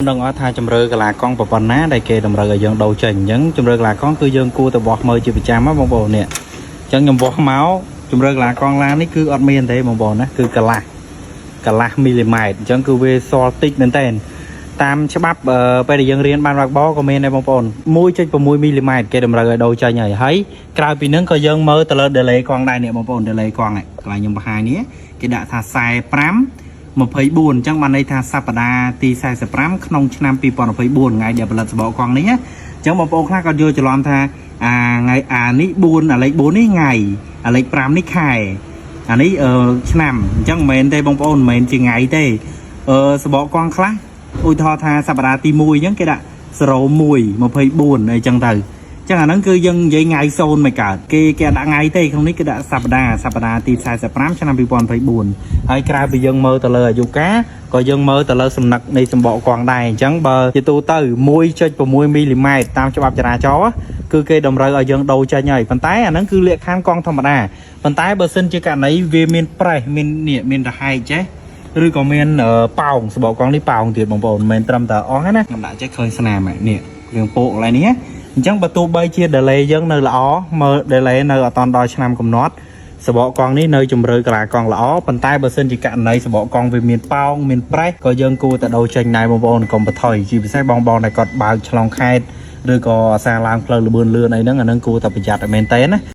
ដឹងអត់ថាជំរឿកលាកង់ប៉ុណ្ណាដែលគេតម្រូវឲ្យយើងដូរចេញអញ្ចឹងជំរឿកលាកង់គឺយើងគួរតែវាស់មើលជាប្រចាំហ៎បងប្អូននេះអញ្ចឹងខ្ញុំវាស់មកជំរឿកលាកង់ឡាននេះគឺអត់មានទេបងប្អូនណាគឺកន្លះកន្លះមីលីម៉ែត្រអញ្ចឹងគឺវាសល់តិចមែនតើតាមច្បាប់អឺពេលដែលយើងរៀនបានបើកបរក៏មានដែរបងប្អូន1.6មីលីម៉ែត្រគេតម្រូវឲ្យដូរចេញហើយហើយក្រៅពីហ្នឹងក៏យើងមើលទៅលើ delay កង់ដែរនេះបងប្អូន delay កង់ហ្នឹងកន្លែងខ្ញុំបង្ហាញនេះគេដាក់ថា45 24អញ្ចឹងបានន័យថាសប្តាហ៍ទី45ក្នុងឆ្នាំ2024ថ្ងៃដែលផលិតសបកកង់នេះណាអញ្ចឹងបងប្អូនខ្លះក៏យល់ច្រឡំថាអាថ្ងៃអានេះ4អាលេខ4នេះថ្ងៃអាលេខ5នេះខែអានេះអឺឆ្នាំអញ្ចឹងមិនមែនទេបងប្អូនមិនមែនជាថ្ងៃទេអឺសបកកង់ខ្លះឧទាហរណ៍ថាសប្តាហ៍ទី1អញ្ចឹងគេដាក់01 24អីចឹងទៅចឹងអាហ្នឹងគឺយើងនិយាយថ្ងៃ0មិនកើតគេគេអត់ដាក់ថ្ងៃទេក្នុងនេះគេដាក់សប្តាហ៍សប្តាហ៍ទី45ឆ្នាំ2024ហើយក្រៅពីយើងមើលទៅលើអាយុកាលក៏យើងមើលទៅលើសំណឹកនៃសម្បកកង់ដែរអញ្ចឹងបើជាទូទៅ1.6មីលីម៉ែត្រតាមច្បាប់ចរាចរណ៍គឺគេតម្រូវឲ្យយើងដូរចេញហើយប៉ុន្តែអាហ្នឹងគឺលក្ខខណ្ឌកង់ធម្មតាប៉ុន្តែបើសិនជាករណីវាមានប្រេះមាននេះមានរហែកចេះឬក៏មានប៉ោងសបកកង់នេះប៉ោងទៀតបងប្អូនមិនមែនត្រឹមតែអស់ទេណាខ្ញុំដាក់ចេះឃើញស្នាមនេះរឿងពោកកន្លែងនេះណាអញ្ចឹងបើទោះបីជា delay យើងនៅល្អមើល delay នៅអត់តដល់ឆ្នាំកំណត់សបកកង់នេះនៅជំរឿកលាកង់ល្អប៉ុន្តែបើសិនជាករណីសបកកង់វាមានប៉ោងមានប្រេះក៏យើងគួរតែដូរចេញដែរបងប្អូនកុំបន្ថយជាពិសេសបងបងដែលគាត់បើកឆ្លងខេត្តឬក៏អាសាឡើងផ្លូវលបឿនលឿនអីហ្នឹងអាហ្នឹងគួរតែប្រយ័ត្នឲ្យមែនតើណា។